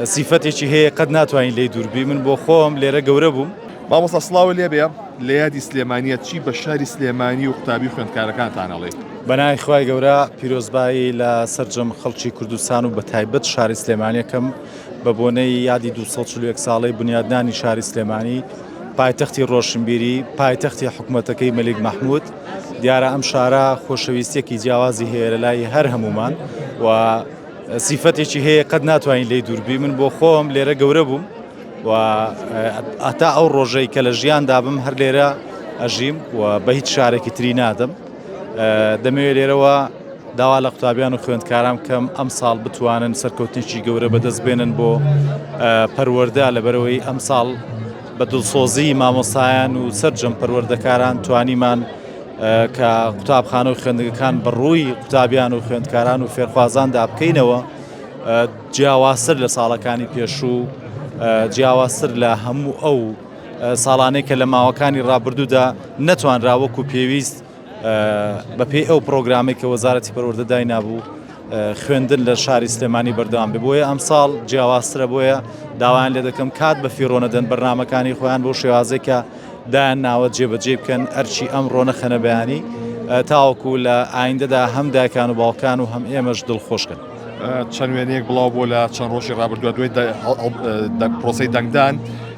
سیفەتێکی هەیە قەت ناتوانین لێی دووربی من بۆ خۆم لێرە گەورە بووم. مامۆستا سڵاوت لێبێ لە یادی سلێمانیە چی بە شاری سلێمانی و قوتابی و خوێندکارەکانتان ئەڵێی؟ بەناوی خوای گەورە پیرۆزبایی لە سەرجەم خەڵکی کوردستان و بەتایبەت شاری سلێمانی ئەکەم بە بۆنەی یادی 241 ساڵەی بنیادنانی شاری سلێمانی پایتەختی ڕۆشنبیری پایتەختی حکومەتەکەی مەلیک مەحمود دیارە ئەم شارە خۆشەویستیەکی جیاوازی هەیە لە لای هەر هەمومان و سیفەتێکی هەیە قەت ناتوانین لێی دووربی من بۆ خۆم لێرە گەورە بووم و ئەتا ئەو ڕۆژەی کە لە ژیاندا بم هەر لێرە ئەژیم و بە هیچ شارێکی تری نادەم دەمەوێت لێرەوە داوا لە قوتابیان و خوێندکاران بکەم ئەم ساڵ بتوانن سەرکەوتنێکی گەورە بەدەست بێنن بۆ پەروەردە لەبەرەوەی ئەم ساڵ بە دڵسۆزی مامۆسایان و سەرجەم پەروەردەکاران توانیمان کە قوتابخانە و خوێندنگەکان بەڕووی قوتابیان و خوێندکاران و فێرخوازاندا بکەینەوە جیاوازتر لە ساڵەکانی پێشوو جیاوازتر لە هەموو ئەو ساڵانەی کە لە ماوەکانی ڕابردوودا نەتوانرا وەکو پێویست بەپێی ئەو پرۆگرامەی کە وەزارەتی پەروەردە داینابوو خوێندن لە شاری سلێمانی بەردەوام بێ بۆیە ئەمساڵ جیاوازترە بۆیە داوایان لێ دەکەم کات بە فیڕۆ نەدەن بەرنامەکانی خۆیان بۆ شێوازێک کە دایان ناوە جێبەجێ بکەن ئەرچی ئەمڕۆ نەخەنە بەیانی تاوەکو لە ئایندەدا هەم دایکان و باوکان و هەم ئێمەش دڵخۆشکەن. چەند وێنەیەک بڵاو بۆ لە چەند ڕۆژی ڕابردووە دوای پرۆسەی دەنگدان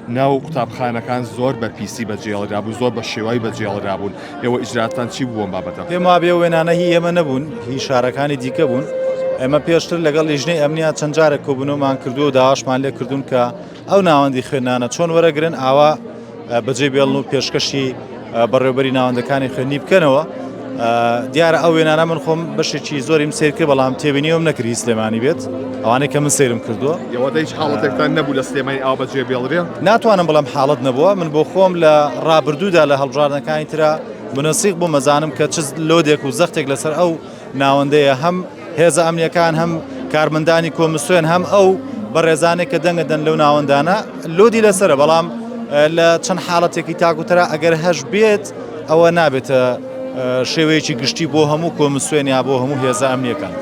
ناو قوتابخانەکان زۆر بە پیسی بەجێڵرابوو زۆر بە شێوای بەجێڵرابوون ئێوە ئیجراتان چی بووە بابەتە؟ پێم وابێ وێنانە هی ئێمە نەبوون هی شارەکانی دیکە بوون ئێمە پێشتر لەگەڵ لیژنەی ئەمنیا چەند جارێک کۆبوونەوەمان کردووە و داواشمان لێ کردوون کە ئەو ناوەندی خوێندنانە چۆن وەرەگرن ئاوا بەجێ بێڵن و پێشکەشی بەڕێوبەری ناوەندەکانی خوێندنی بکەنەوە دیارە ئەو وێنانە من خۆم بەشێکی زۆریم سیر کرد بەڵام تێبینیەوەم نەکردی سلێمانی بێت ئەوانەی کە من سەیرم کردووە ئێوە هیچ حاڵەتێکتان نەبوو لە سلێمانی ئاوا بەجێ بێڵرێ؟ ناتوانم بڵێم حاڵەت نەبووە من بۆ خۆم لە ڕابردوودا لە هەڵبژاردنەکانی ترا منەسیق بووم ئەزانم کە چ لۆدێک و زەختێک لەسەر ئەو ناوەندەیە هەم هێزە ئەمنیەکان هەم کارمەندانی کۆمسیۆن هەم ئەو بەڕێزانێک کە دەنگەدەن لەو ناوەندانە لۆدی لەسرە بەڵام لە چەند حاڵەتێکی تاکوترا ئەگەر هەش بێت ئەوە نابێتە شێوەیەکی گشتی بۆ هەموو کۆمسیۆن یا بۆ هەموو هێزە ئەمنیەکان.